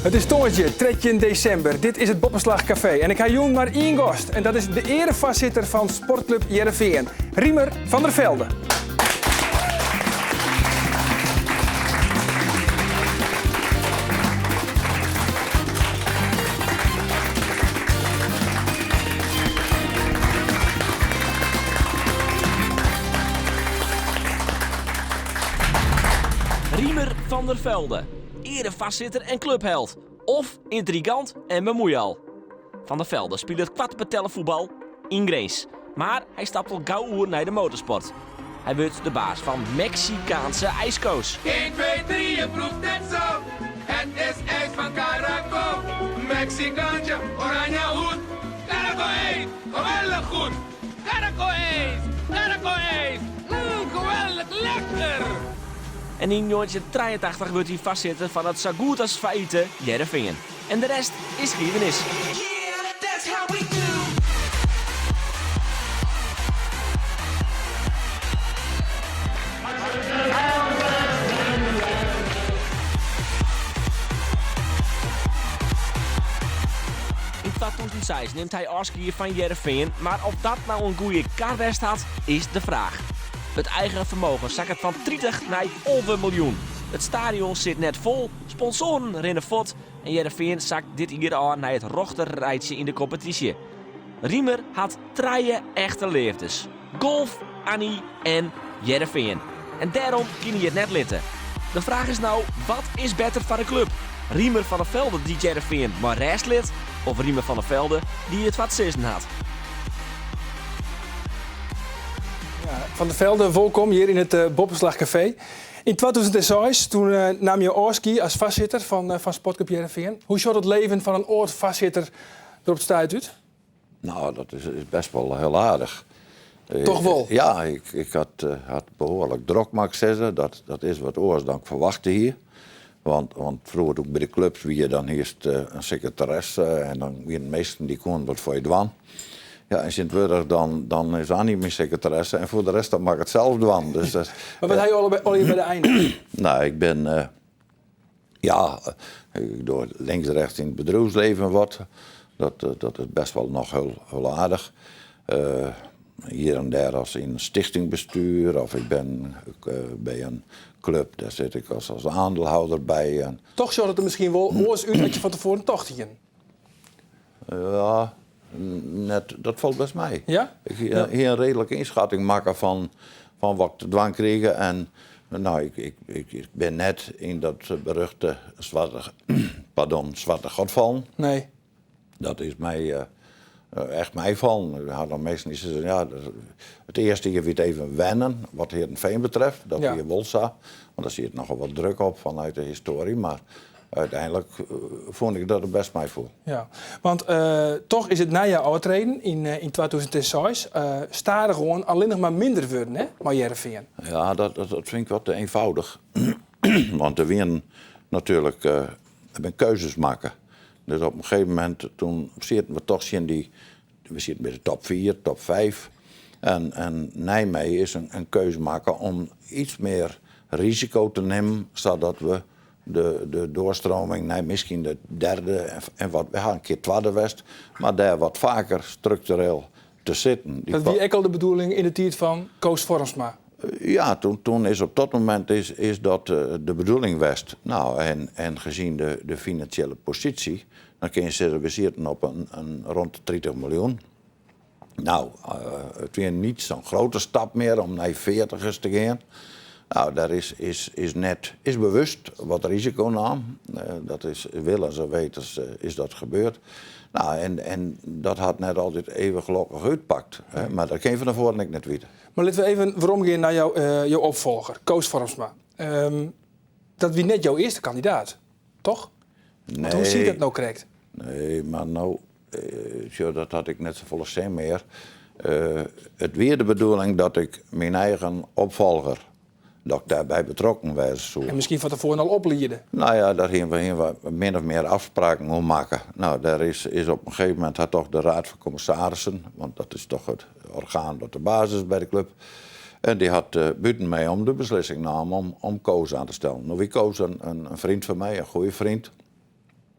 It is tongersdei 13 desimber. Dit is it Boppeslach Kafee en ik ha jûn mar ien gast en dat is de earefoarsitter fan Sportklup Hearrenfean, Riemer van der Velde. Riemer van der Velde, earefoarsitter en klupheld. Of yntrigant en bemuoial. Van der Velde spilet koart betelle fuotbal yn Grins. Mar hy stapt al gau oer nei de motorsport. Hy wurdt de baas fan Meksikaanse ijsko's. 1, 2, 3, je proeft het zo. Het is ijs van Caraco. Meksikaantje, oranje hoed. Caraco ijs, geweldig goed. Caraco ijs, Caraco ijs, mm, geweldig lekker. En yn 1983 wurdt hy foarsitter fan it sa goed as faillite Hearrenfean. En de rest is skiednis. Yn 2006 nimt hy ôfskie fan Hearrenfean, mar oft dat no in goede kar west hat, is de fraach. It eigen fermogen sakket fan 30 nei 11 miljoen. It stadion sit net fol, sponsoaren rinne fuort en Hearrenfean sakt dit jier ôf nei it rjochterrijtsje yn de kompetysje. Riemer hat trije echte leafdes, golf, Annie en Hearrenfean. En dêrom kin hy it net litte. De fraach is no, wat is better foar de klup? Riemer van der Velde dy't Hearrenfean mei rêst lit of Riemer van der Velde dy't it foar it sizzen hat? Ja, van der Velde, wolkom hjir yn it eh, Boppeslach Café. Yn 2006 toen eh, naam je ôfskie as foarsitter fan, eh, fan Sportclub Hearrenfean. Hoe sjocht it leven fan in âld foarsitter der op it stuit út? Nou, dat is, is best wel heel aardich. Toch wol? Ja, ik, ik had, had behoorlijk drok, mag ik zeggen. Dat, dat is wat oars dan ik verwachtte hier. Want, want froeger ook by de klups wie dan hiest in sekretaresse en dan wiene de measten dy koene wat foar je dwaan. Ja, en tsjintwurdich dan, dan is Annie myn sekretaresse en foar de rest dan moat ik it sels dwaan. Dus dat, Mar wat ha je allegear by de ein? Nou, ik bin, uh, ja, ik doch links rechts yn it bedriuwsleven wat. Dat, dat is best wel noch hiel, hiel aardich. Uh, hier en dêr as yn in stichtingbestuur of ik bin by in klup, dêr sit ik as, as aandeelhouder by. En... Toch sjocht it der miskien wol oars út as je fan tefoaren tocht hienen. Ja, net, dat falt best mei. Ja? Ik hie in reedlike ynskatting makke fan, fan wat ik te dwaan krige. En nou, ik, ik, ik, ik bin net yn dat beruchte swarte, pardon, swarte gat fallen. Nee. Dat is my eh, echt meifallen. Der ha dan minsken dy sizze, ja, it earste jier wie it even wennen, wat Hearrenfean betreft. Dat wie wol sa, want der siet nochal wat druk op fanút de histoarje. Mar úteinlik fûn ik dat it best meifoel. Ja, want toch is it nije ôftreden yn yn 2006 stadichoan allinnich mar minder wurden, hè, mei Hearrenfean. Ja, dat, dat, dat fyn ik wat te eenvoudig. want der wienen natuerlik der binne keuzes makke. Dus op in gegeven momint toen sieten we toch tsjin dy, we sieten by de top 4, top 5. En, en nei my is in, in keuze makke om iets mear risiko te nimmen, sadat we de, de doorstroming nei miskien de derde en, en wat, we ha in kear twadde west, mar dêr wat faker struktureel te sitten. Dat wie ek al de bedoeling yn de tiid fan Koos Formsma? Ja, toen, toen is op dat momint is, is dat eh, de bedoeling west. Nou, en, en gezien de, de financiële positie, dan kin je sizze, we sieten op in, in rond de 30 miljoen. Nou, uh, it wie net sa'n grutte stap mear om nei 40 te gean. Nou, dêr is, is, is net, is bewust wat risiko naam. Uh, dat is willens en wetens uh, is dat gebeurd. Nou, en, en dat hat net altyd even gelokkich útpakt. Hè? Mar dat kin je fan tefoaren ek net witte. Mar litte we even weromgean nei jo, uh, jo opfolger, Koos Formsma. Um, dat wie net jo earste kandidaat, toch? Nee. Want hoe siet dat no krekt? Nee, mar no, uh, dat hat ek net safolle sin mear. Uh, it wie de bedoeling dat ik myn eigen opfolger dat ik dêrby betrokken wêze soe. En miskien fan tefoaren al opliede? Nou ja, dêr hiene we, hiene we min of mear ôfspraken oer makke. Nou, dêr is, is op in gegeven momint hat toch de Raad van Commissarissen, want dat is toch it orgaan dat de baas is by de klup, en dy hat uh, bûten my om de beslissing naam om, om Koos oan te stellen. No wie Koos in, in, in freon fan my, in goede freon.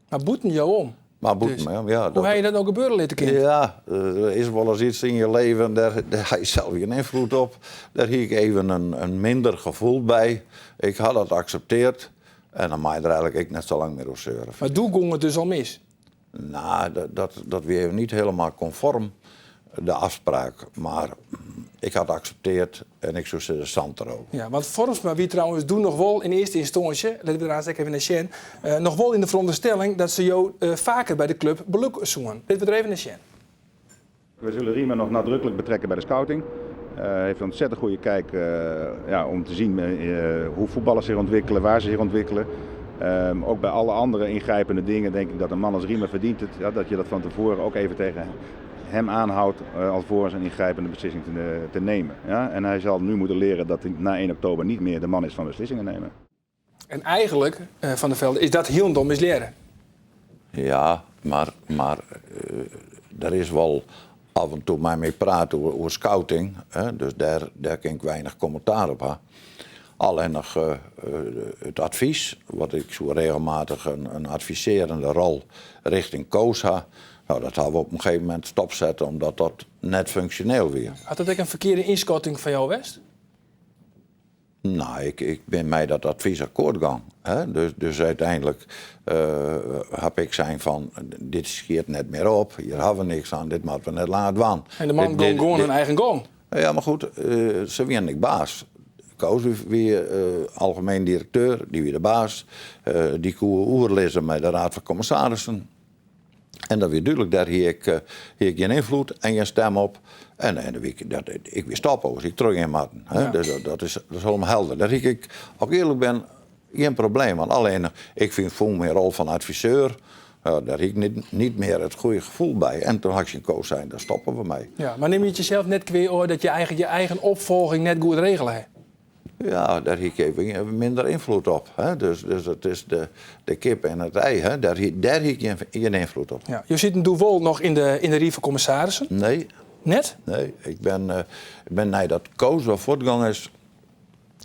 Mar bûten jo om? Mar bûten dus, my om, ja. Hoe ha je dat no gebeure litte kinnen? Ja, der is wolris iets yn je leven, dêr ha je sels gjin ynfloed op. Dêr hie ik even in minder gefoel by. Ik ha dat akseptearre en dan mei je der eigenlik ek net sa lang mear oer seure. Mar doe gong it dus al mis? Nou, dat wie even niet helemaal conform de afspraak. Maar ik had accepteerd en ik soe sizze sant erover. Ja, want Formsma wie trouwens doe noch wol yn earste ynstânsje, litte we der aanst ek even nei sjen, uh, noch wol yn de feronderstelling dat se jo uh, faker by de klup belûke soene. Litte we der even nei sjen. We zullen Riemer nog nadrukkelijk betrekken bij de scouting. Uh, hij heeft een ontzettend goede kijk uh, ja, om te zien uh, hoe voetballers zich ontwikkelen, waar ze zich ontwikkelen. Um, ook bij alle andere ingrijpende dingen denk ik dat een man als Riemer verdient het. Ja, dat je dat van tevoren ook even tegen hem aanhoudt uh, alvorens een ingrijpende beslissing te nemen. Ja? En hij zal nu moeten leren dat hij na 1 oktober niet meer de man is van beslissingen nemen. En eigenlik, uh, Van der Velde, is dat hielendal mislearre. Ja, mar uh, der is wol af en toe mei my praat oer scouting. Hè, dus dêr kin ik weinich kommentaar op ha. Allinnich uh, it advys, wat ik soe regelmatich in advisearjende rol rjochting Koos ha. No, dat ha we op in gegeven momint stopset, omdat dat net funksjoneel wie. Hat dat ek in ferkearde ynskatting fan jo west? No, ik bin mei dat advys akkoart gien. Hè? Dus úteinlik uh, ha ik sein fan, dit sjit net mear op, hjir ha we niks oan, dit moatte we net langer dwaan. En de man gong gewoan syn eigen gong. Ja, mar goed, uh, se wiene ek baas. Koos wie uh, algemien direkteur, dy wie de baas. Uh, dy koe oerlizze mei de Raad fan Kommissarissen. En dat wie dúdlik, dêr hie ik gjin ynfloed en gjin stim op. En ik wie stoppe, oars hie ik trochgean moatten. Ja. Dus dat is hielendal helder. Dêr hie ik, as ik earlik bin, gjin probleem. Want allinnich, ik fûn myn rol fan adviseur, uh, dêr hie ik net mear it goede gefoel by. En doe ha ik tsjin Koos sein, dêr stoppe we mei. Ja, mar nim je it jesels net kwea ôf dat je eigen, je eigen opfolging net goed regele ha? Ja, dêr hie ik even minder ynfloed op. Hè? Dus it is de kip en it ei. Hè? Dêr hie ik gjin ynfloed op. Ja. Jo sitte doe wol noch yn de Rie fan Kommissarissen? Nee. Net? Nee, ik bin neidat Koos wer fuortgien is,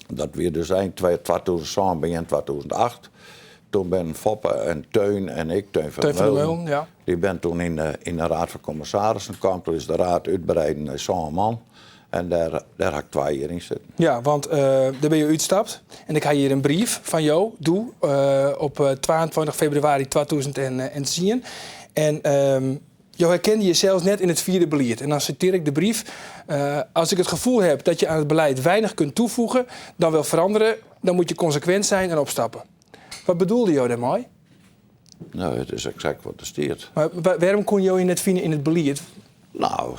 dat wie dus ein 2007, begjin 2008. Doe binne Foppe en Teun en ik, Teun van Teun der van der Meulen, Meulen, ja. dy binne doe yn de Raad fan Kommissarissen kaam. Doe is de raad útwreide nei sân man. En dêr ha ik twa jier yn sitten. Ja, want uh, dêr binne jo útstapt. En ik ha hjir in brief fan jo, doe, uh, op 22 febrewaris 2010. En um, jo herkende jesels net yn it fierde belied. En dan sitearje ik de brief. Uh, als ik het gevoel heb dat je aan het beleid weinig kunt toevoegen, dan wel veranderen, dan moet je consequent zijn en opstappen. Wat bedoelde jo dêrmei? No, it is eksakt wat der stiet. Mar wêrom koene jo je net fine yn it belied? No,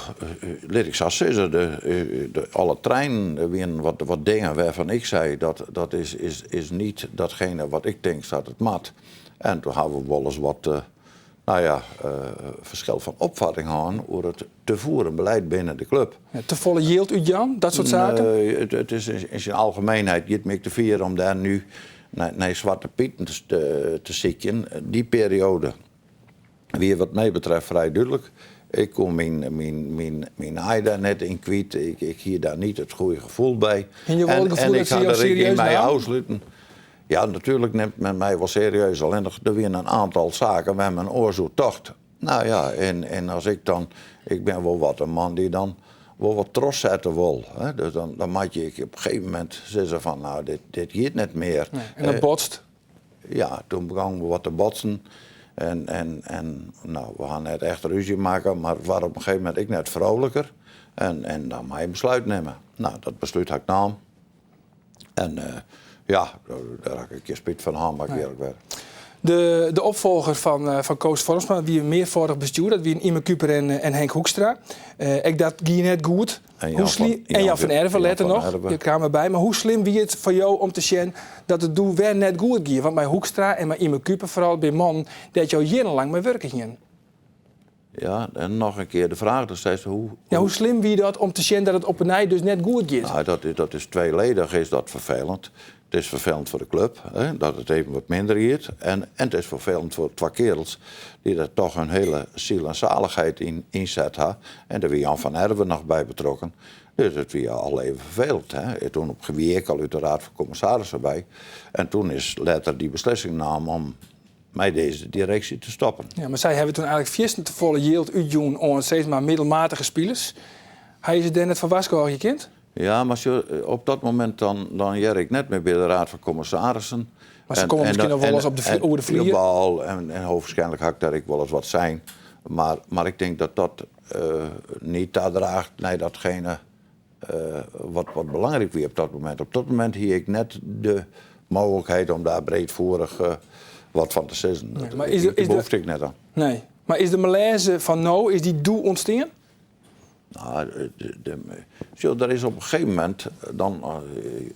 lit ik sa sizze, alle treinen, der wiene wat dingen wêrfan't ik sei dat is net datgene wat ik tink dat it moat. En doe ha we wolris wat, no ja, ferskil fan opfetting hân oer it te fieren belied binnen de klup. Ja, te folle jild útjaan, dat soart saken? Nee, it is yn syn algemienheid giet my te fier om dêr no nei swarte piten te sykjen. Dy perioade wie wat my betreft frij dúdlik. Ik koe myn aai dêr net yn kwyt. Ik hie dêr net it goede gefoel by. En je wol it gefoel en dat ik se ha jo der ek yn serieus my namen? ôfsluten. Ja, natuerlik nimt men my wol serieus. Allinnich, der wiene in oantal saken wêr't men oars oer tocht. No ja, en as ik dan... Ik bin wol wat in man dy't dan wol wat trochsette wol. Hè? Dus dan moat je op in gegeven momint sizze fan, no, dit giet net mear. Nee, en dat botst? Ja, doe begûnen we wat te botsen. En no, we ha net echt rúzje makke, mar it waard op in gegeven momint ek net freonliker. En dan moatte je in beslút nimme. No, dat beslút ha ik naam. En uh, ja, dêr ha ik gjin spyt fan hân, mar ik earlik wêze. De opfolger fan Koos Formsma wie in mearfâldich bestjoer. Dat wiene Yme Kuper en Henk Hoekstra. Ek dat gie net goed. En Jan van, en Jan van Erve, Jan letter van noch. Erve. Dy kaam derby. Mar hoe slim wie it foar jo om te sjen dat it doe wer net goed gie? Want mei Hoekstra en mei Yme Kuper foaral binne mannen dêr't jo jierrenlang mei wurke hiene. Ja, en noch in kear de fraach. Dus seist, hoe, Ja, hoe slim wie dat om te sjen dat it op 'e nij dus net goed giet? No, dat is tweeledig is dat ferfelend. It is ferfelend foar de klup, hè, dat it even wat minder giet. En it is ferfelend foar twa kearels dy't der dochs in hiele siel en salichheid yn ynset ha. En dêr wie Jan van Erve noch by betrokken. Dus it wie al even ferfelend. Hè. Doe wie ik al út de Raad fan Kommissarissen by. En doe is letter dy beslissing naam om Mei dizze direksje te stoppen. Ja, mar sy hawwe toen eigenlik fierstente folle jild útjûn oan sis mar middelmatige spilers. Ha je se dêr net foar warskôgje kind? Ja, mar sjoch, op dat momint dan, dan hear ik net mear by de Raad fan Kommissarissen. Mar se komme miskien noch wolris op de, oer de flier? Jawel, en hoogstwaarschijnlijk ha ik dêr ek wolris wat sein. Mar ik tink dat dat niet tadraacht nei datgene wat belangryk wie op dat momint. Op dat momint hie ik net de mooglikheid om dêr breedvoerich wat fan te sizzen. Nee, mar is de, is behoefte ik net oan. Nee, mar is de malaise fan no, is dy doe ûntstien? Nou, sjoch, der is op in gegeven momint, dan,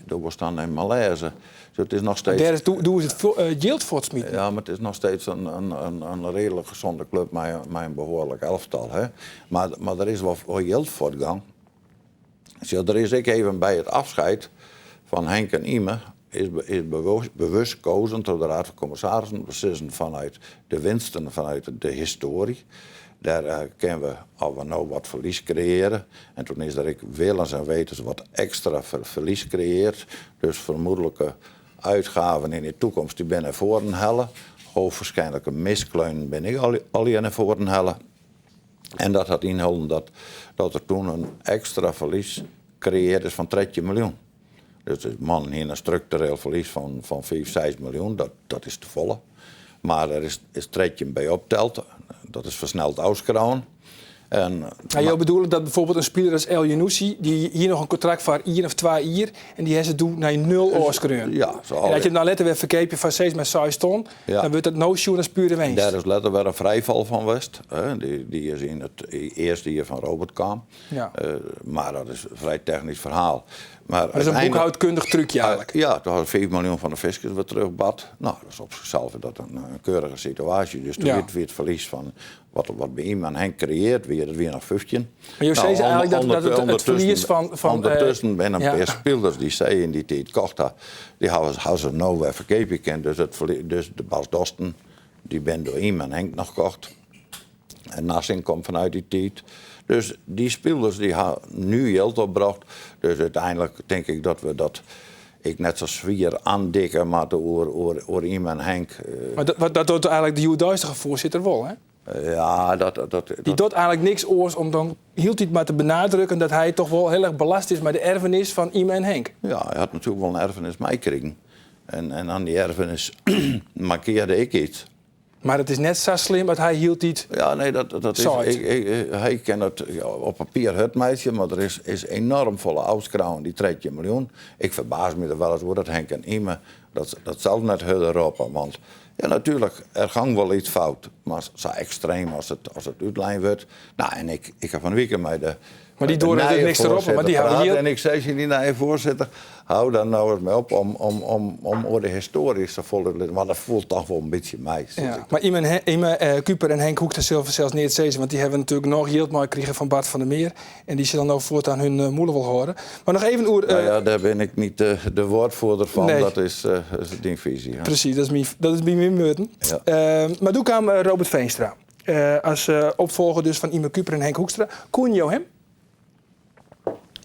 der was dan in malaise. Sjoch, it is noch steeds. Dêr is doe is it jild fuortsmiten. Ja, mar it is noch steeds in reedlik gezonde klup mei in behoarlik elftal. Hè. Mar der is wol jild fuortgong. Sjoch, der is ek even by it afscheid fan Henk en Yme is bewust kozen troch de Raad van Commissarissen om te sizzen vanuit de winsten vanuit de historie, dêr kinne we, as we no wat ferlies kreëare, en toen is der ek willens en wetens wat ekstra ferlies kreëard, dus fermoedlike uitgaven yn de toekomst dy binne nei foaren helle, hoogstwaarschijnlike miskleunen binne ek allegear nei foaren helle. En dat hat ynholden dat, dat der toen in ekstra ferlies kreëard is fan 13 miljoen. Dus de mannen hiene in struktureel ferlies fan 5, 6 miljoen, dat, dat is te folle. Mar der is, is 13 by opteld, dat is versneld ôfskreaun. En, nou, jo bedoele dat bijvoorbeeld in spiler as Elyounoussi, dy hie noch in kontrakt foar ien of twa jier en dy ha se doe nei nul ôfskreaun. Ja, en as je him dan letter wer ferkeapje foar sis mar 6 ton, Ja. Dan wurdt dat no sjoen as pure winst. Dêr is letter wer in frijfal fan west. Dy is yn it earste jier fan Robert kaam. Ja. Mar dat is in frij technysk ferhaal. Mar Dat is in boekhoudkundich trúkje eigenlik. Ja, toen hadden 5 miljoen fan de fiskus wer terugbard. Nou, dat is op zichzelf dat in keurige situaasje. Dus toen Ja. wie it ferlies fan wat by Yme en Henk kreëard wie, dat wie noch 15. Mar jo sizze eigenlik dat it ferlies fan Undertusken binne in pear spilers dy't sy yn dy tiid kocht ha, dy hawwe se no wer ferkeapje kind. Dus, it dus de Bas Dosten, dy binne troch Yme en Henk noch kocht. En Narsingh komt fanút dy tiid. Dus dy spilers dy ha nu jild opbrocht. Dus úteinlik tink ik dat we dat ek net sa swier oandikke moatte oer Yme en Henk. Mar dat docht eigenlik de hjoeddeistige foarsitter wol, hè? Ja, dat. Dy docht eigenlik niks oars om dan hieltyd mar te benadrukken dat hy toch wol hiel erch belast is mei de erfenis fan Yme en Henk. Ja, hy hat natuerlik wol in erfenis meikrigen. En oan dy erfenis mankearde ek iets. Mar it is net sa slim dat hy hieltyd Ja, nee, dat is, seit. Hy kin it op papier hurd meitsje, mar der is enoarm folle ôfskreaun, dy 13 miljoen. Ik ferbaas my der wolris oer dat Henk en Yme dat sels net hurder roppe. Want ja, natuerlik, der gong wol iets fout, mar sa ekstreem as it útlein wurdt. Nou, en ik ha fan 'e wike mei de Mar dy doare nije niks te roppen, mar dy foarsitter hawwe praat jild. En ik sei tsjin dy nije foarsitter, hou dan no ris mei op om oer de histoarje safolle te lizzen, want dat foel toch wol in bytsje mei, sis Ja, ik. mar Yme Kuper en Henk Hoekstra sille fansels neat sizze, want dy hawwe natuerlik noch jild meikrigen fan Bart van der Meer en dy sille no fuortan hun mûle wol hâlde. Mar noch even oer. Nou ja, dêr bin ik niet de woordvoerder fan, Nee. dat is dyn fisy. Hè? Presys, dat is by myn wurden. Ja. Mar doe kaam Robert Veenstra. As opfolger dus fan Yme Kuper en Henk Hoekstra. Koenen jo him?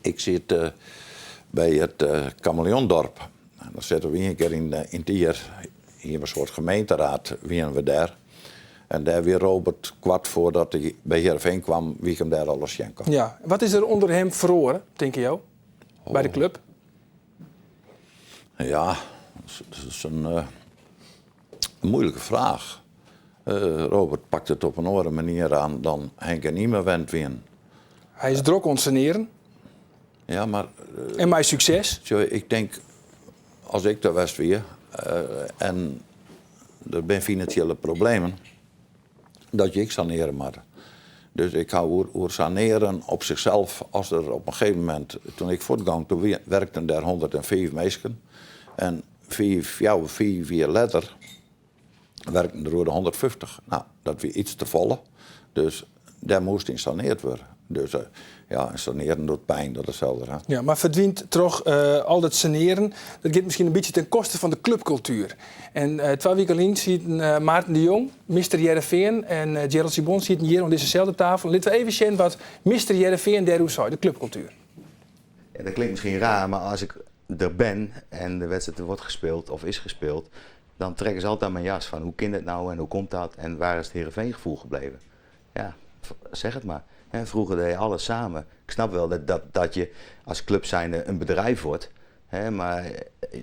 Ik sit by it Kameleondorp. Dan sitte we ien kear yn it jier, hiene we in soart gemeenteraad, wiene we dêr. En dêr wie Robert koart foardat hy by Hearrenfean kwam, wie ik him dêr alris sjen kommen. Ja, wat is der ûnder him feroare, tinke jo, by de klup? Ja, dat is in moeilike fraach. Robert pakt it op in oare manier oan dan Henk en Yme wend wienen. Hy is drok oan it sanearen. Ja, mar. En mei sukses? Sjoch, ik tink, as ik der west wie en der binne finansjele problemen, dat je ek saneare moatte. Dus ik ha oer sanearen op sichsels, as der op in gegeven momint, toen ik fuortgong, toen werkten der 105 minsken. En fiif, fjouwer, fiif jier letter werkten der oer de 150. Nou, dat wie iets te folle. Dus dêr moast yn saneard wurde. Dus ja, en sanearen docht pyn, dat is helder. Hè? Ja, mar ferdwynt troch al dat sanearen, dat giet miskien in bytsje ten koste fan de klupkultuer. En twa wiken lyn sieten Maarten de Jong, Mister Hearrenfean en Gerald Sibon sieten hjir oan dizze tafel. Litte we even sjen wat Mister Hearrenfean dêroer sei, de klupkultuer. Ja, dat klinkt misschien raar, maar als ik er ben en de wedstrijd wordt gespeeld of is gespeeld, Dan trekke se altijd aan mijn jas van hoe kin dat nou en hoe komt dat en waar is het Heerenveen-gevoel gebleven? Ja, zeg het maar. Hè, vroeger deed je alles samen. Ik snap wel dat, dat, dat je als club zijnde een bedrijf wordt. Hè, maar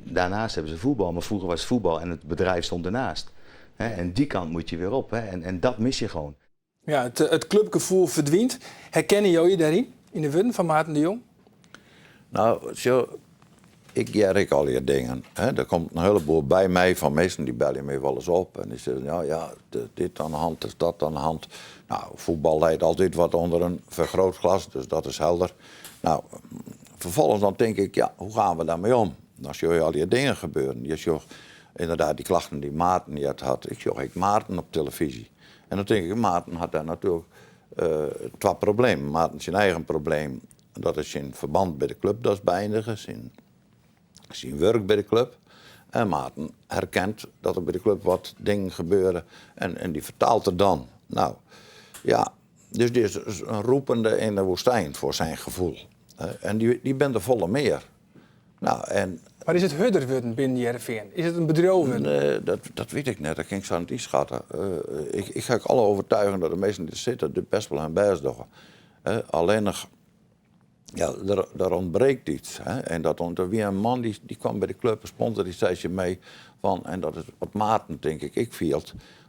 daarnaast hebben ze voetbal. Maar vroeger was het voetbal en het bedrijf stond ernaast. Hè, en die kant moet je weer op. Hè, en, en dat mis je gewoon. Ja, het clubgevoel verdwijnt. Herkennen jullie daarin, in de wurden fan Maarten de Jong? Nou, zo, ik hear al die dingen. Hè. Er komt een heleboel bij mij van mensen die bellen me wel eens op. En die zeggen, ja, ja, dit aan de hand, is dat aan de hand. Nou, voetbal leidt altijd wat onder een vergrootglas, dus dat is helder. Nou, vervolgens dan denk ik, ja, hoe gaan we daarmee om? Dan zie je al die dingen gebeuren. Je ziet inderdaad die klachten die Maarten net had. Ik zag ik Maarten op televisie. En dan denk ik, Maarten had daar natuurlijk twee problemen. Maarten zijn eigen probleem, dat is zijn verband bij de club, dat is beëindigen. Zijn werk bij de club. En Maarten herkent dat er bij de club wat dingen gebeuren en die vertaalt het dan. Nou, ja, dus dit is een roepende in de woestijn voor zijn gevoel. En die bent er volle meer. Nou, en Maar is it hurder wurden binnen Hearrenfean? Is it in bedriuw wurden? Nee, dat weet ik net. Dat kan ik zo niet inschatten. Ik ga ik alle overtuigen dat de meesten die er zitten dit best wel hun best doen. Alleen nog, ja, er ontbreekt iets. Hè? En dat er weer een man die kwam bij de club, een sponsor, die zei ze mee van, en dat is wat Maarten, denk ik, ik viel,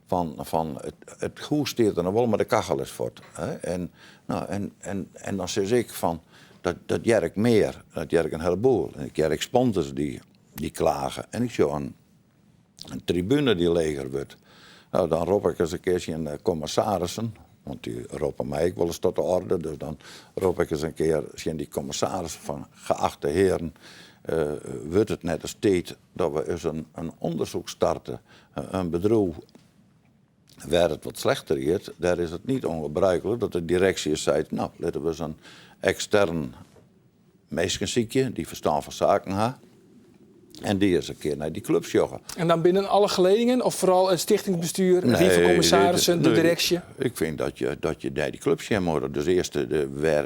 van het goed steert er nog wel, maar de kachel is voort. Hè? En, nou, en dan zeg ik van, dat hear ik meer, dat hear ik een heleboel. En ik hear ik sponsors die klagen. En ik zie een tribune die leger wordt. Nou, dan roep ik eens een keertje een commissarissen, want die roepen mij ook wel eens tot de orde. Dus dan roep ik eens een keer in die commissarissen van geachte heren, wordt het net als tijd dat we eens een onderzoek starten, een bedrijf waar het wat slechter is, daar is het niet ongebruikelijk dat de directie zei, nou, laten we eens een extern meiskenziekje die verstand van zaken heeft. En die eens een keer naar die clubs joggen. En dan binnen alle geledingen? Of vooral het stichtingsbestuur, de raad van commissarissen, de Nee, directie? Ik vind dat je naar die clubs in moet. Dus eerst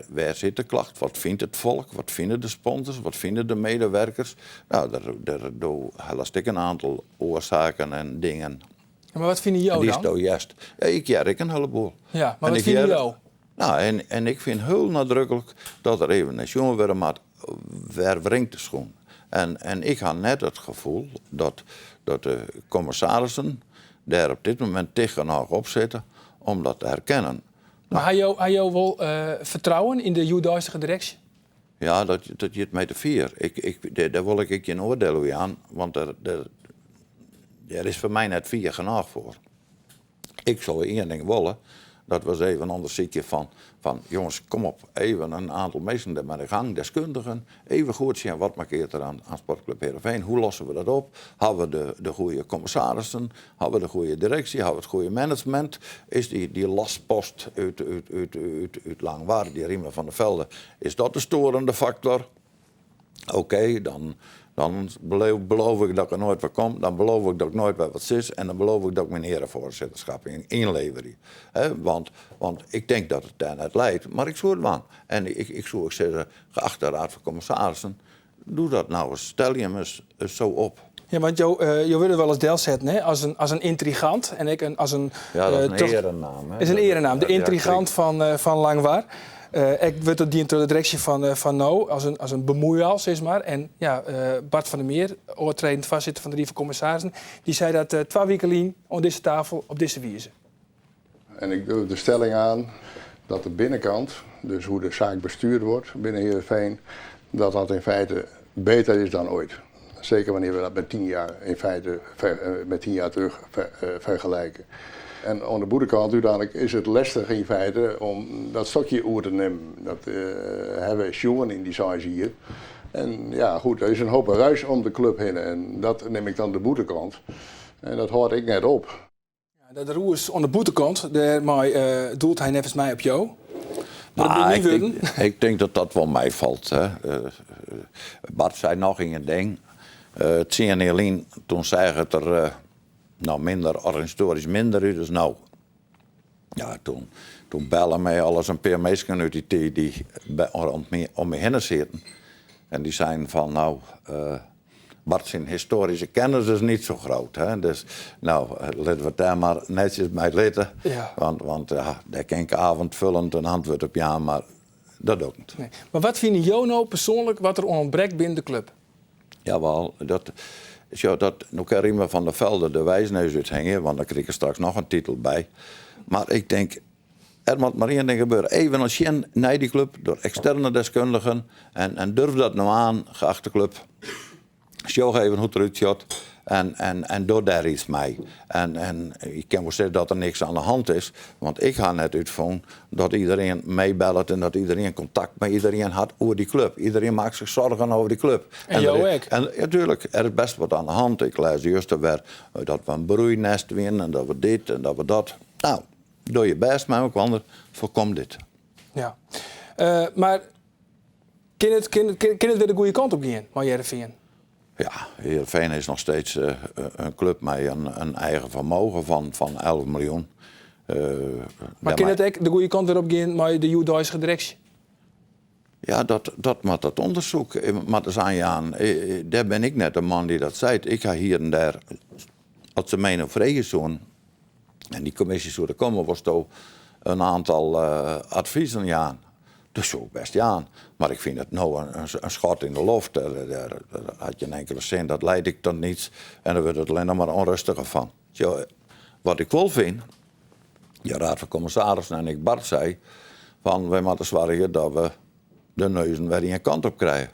waar zit de klacht? Wat vindt het volk? Wat vinden de sponsors? Wat vinden de medewerkers? Nou, daar doe ik een aantal oorzaken en dingen. Ja, maar wat vinden jou En die dan? is toch juist. Ja, ik hear ik een heleboel. Ja, maar En wat ik vinden hear jou? Nou, en ik vind heel nadrukkelijk dat er even een jongen worden, maar waar wringt de schoen? En ik had net het gevoel dat de commissarissen daar op dit moment tegen op zitten om dat te herkennen. Maar had jou wel vertrouwen in de hjoeddeistige directie? Ja, dat je het met de vier. Daar wil ik geen oordeel over aan, want daar is voor mij net vier genoeg voor. Ik zou één ding willen, dat was even een onderzoekje van jongens, kom op, even een aantal mensen daar met de gang, deskundigen, even goed zien wat markeert er aan Sportclub Heerenveen, hoe lossen we dat op? Hebben we de goede commissarissen, hebben we de goede directie, hebben we het goede management? Is die lastpost uit Langwar, die Riemer van der Velde, is dat de storende factor? Oké, dan beloof ik dat ik er nooit meer kom. Dan beloof ik dat ik nooit meer wat is. En dan beloof ik dat ik mijn erevoorzitterschap inlever. Hè, want ik denk dat het daar net leidt. Maar ik zoek het aan. En ik zou ook zeggen, geachte raad van commissarissen, doe dat nou eens. Stel je hem eens zo op. Ja, want jou willen wel eens deel zetten, hè? Als een intrigant. En ik een, als een, Ja, dat is een toch erenaam, hè? Is een erenaam, de Ja, intrigant klinkt. van Langwar. Ik word dat die de directie van nou, als een bemoeial, zeg maar. En Bart van der Meer, oortredend voorzitter van de Raad van Commissarissen, die zei dat 2 weken geleden op deze tafel, op deze wijze. En ik durf de stelling aan dat de binnenkant, dus hoe de zaak bestuurd wordt binnen Heerenveen, dat dat in feite beter is dan ooit. Zeker wanneer we dat met 10 jaar in feite met 10 jaar terug vergelijken. En aan de boerekant uiteindelijk is het lastig in feite om dat stokje oer te nemen. Dat hebben we jongen in die size hier. En ja, goed, er is een hoop ruis om de club heen en dat neem ik dan de boetekant. En dat houd ik net op. Ja, dat roer aan de boetekant, daarmee doelt hij nevens mij op jou. Maar dat Nou, moet niet worden. ik denk dat dat wel mij valt. Hè. Bart zei nog in een ding. Tien en Eline, toen zei het er nou minder, organisatorisch minder uit, dus nou. Ja, toen bellen mij alles een paar mensen uit die tijd die bij, om me, om me heen zitten. En die zeiden van, nou, Bart syn histoaryske kennis is niet zo groot. Hè? Dus no, litte we it dêr mar netsjes by litte. Ja. Want, want ja, dêr kin ik avondvullend in antwurd op jaan, mar dat doch ik net. Nee. Mar wat fine jo no persoanlik wat der oan ûntbrekt binnen de klup? Jawel, dat, sjoch, dat, no kin Riemer van der Velde de wijsneus úthingje, want dan krige er straks noch in titel by. Mar ik tink, der moat mar ien ding gebeure. Even al sjen nei dy klup door eksterne deskundigen en, en durf dat no aan, geachte klup. Sjoch even hoe't it derút sjocht en, en, en doch dêr iets mei. En, en ik kin wol sizze dat der niks oan de hand is, want ik ha net útfûn dat iedereen meebellet en dat iedereen kontakt mei iedereen hat oer dy klup. Iedereen makket sich soargen oer dy klup. En jo der- ek? En ja, tuerlik, der is best wat oan de hand. Ik lês juster wer dat we in broeinest wienen en dat we dit en dat we dat. No, doch je bêst mei elkoar, foarkom dit. Ja. Eh, mar kin it, kin, kin, kin it wer de goede kant op gean mei Hearrenfean? Ja, Heerenveen is noch steeds eh, een klup mei in, in eigen fermogen fan, fan 11 miljoen. Eh, Mar kin it ek de goede kant wer op gean mei de hjoeddeistige direksje? Ja, dat, dat moat dat ûndersyk eh, moat ris oanjaan. Dêr bin ik net de man dy't dat seit. Ik ha hjir en dêr, as se my no freegje soenen, en dy kommisje soe der komme, wolsto in oantal advizen jaan? Dat soe ik best jaan. Mar ik fyn it no in, in schot yn de loft. Dêr, dêr, dêr hat gjin inkele sin. Dat liedt ek ta niets. En der wurdt it allinnich mar ûnrêstiger fan. Sjoch, wat ik wol fyn, de Raad fan Kommissarissen en ek Bart sei, fan wy moatte soargje dat we de neuzen wer ien kant op krije.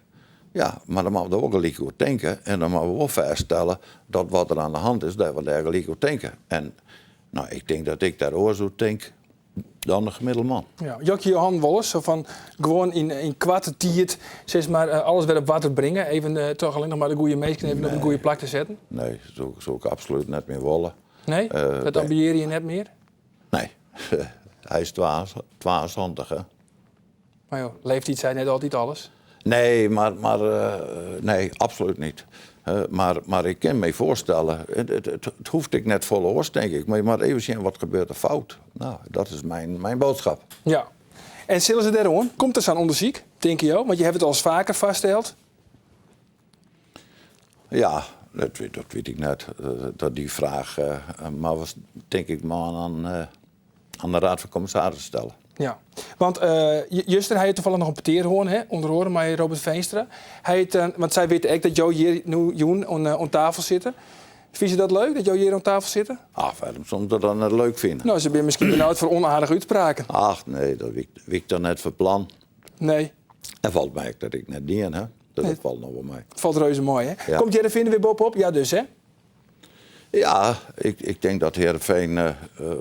Ja, mar dan moatte we der wol gelyk oer tinke en dan moatte we wol fêststelle dat wat der oan de hand is, dat we dêr gelyk oer tinke. En no, ik tink dat ik dêr oars oer tink dan de gemiddelde man. Ja, jokje jo hannen wolris, sa fan gewoan yn, yn koarte tiid sis mar, eh, alles wer op oarder bringe, even eh, toch allinnich mar de goede minsken even op it goede plak te setten? Nee, dat soe ik absolút net mear wolle. Nee? Eh, Dat nee. ambiearje je net mear? Nee, hy is 72, hè. Mar jo, leeftiid seit net altyd alles. Nee, mar, mar nee, absolút net. Mar, mar ik kin my foarstelle, it, it, it, it hoecht ek net folle oars, tink ik. Mar je moatte even sjen wat gebeurt der fout. No, dat is myn, myn boadskip. Ja. En sille se dêroan? Komt der sa'n ûndersyk, tinke jo? Want je hawwe it al ris faker fêststeld. Ja, dat, dat wit ik net. Dat dy fraach mar was, tink ik, mar oan, oan de Raad fan Kommissarissen stelle. Ja, want juster ha je tafallich noch in petear hân, hè, ûnder oare mei Robert Veenstra. Hy het, want sy witte ek dat jo hjir no jûn oan, oan tafel sitte. Fine se dat leuk, dat jo hjir oan tafel sitte? Ach, wêrom soene se dat dan net leuk fine? No, se binne miskien benaud foar ûnaardige útspraken. Ach, nee, dat wie, wie ik dan net fan plan. Nee. En falt my ek dat ik net dien ha. Dat Nee. falt noch wol mei. Falt reuze mei, hè? Ja. Komt Hearrenfean der wer boppe-op? Ja, dus, hè? Ja, ik, ik tink dat Hearrenfean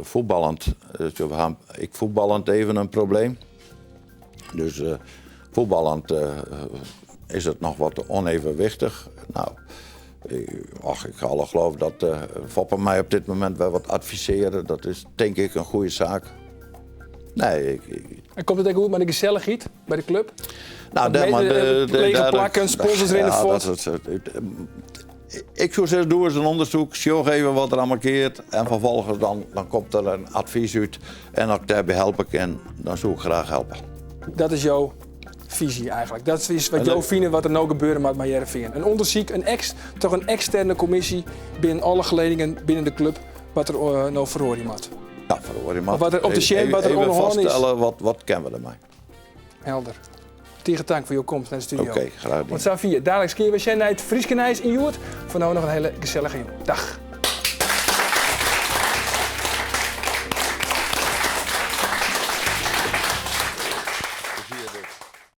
fuotballend, we ha ek fuotballend even in probleem. Dus fuotballend is it noch wat ûnevenwichtich. No, ach, ik ha alle geloof dat Foppe my op dit momint wer wat advisearret. Dat is tink ik in goede saak. Nee, ik, ik, En komt it ek goed mei de gesellichheid by de klup? Nou, dêr mar de, Lege dêr- plakken, sponsors rinne ja, fuort. dat is het, ik soe sizze, doch ris in ûndersyk, sjoch even wat der allemaal keart. En ferfolgens dan, dan komt der in advys út. En as ik dêrby helpe kin, dan soe ik graach helpe. Dat is jo fisy eigentlik. Dat is wat En jo dat- fine wat der no gebeure moat mei Hearrenfean. In ûndersyk, in ex, troch in eksterne kommisje binnen alle geledingen binnen de klup wat der eh, no feroarje moat. Ja, feroarje moat. Of wat der op te sjen, wat der Even oan de hân is. fêststelle, wat, wat kinne we dermei. Helder. Tige tank foar jo komst nei de studio. Oké, graach dien. Oant safier. Daliks kinne we sjen nei it Fryske nijs yn Hjoed. Foar no noch in hiele gesellige jûn. Dag.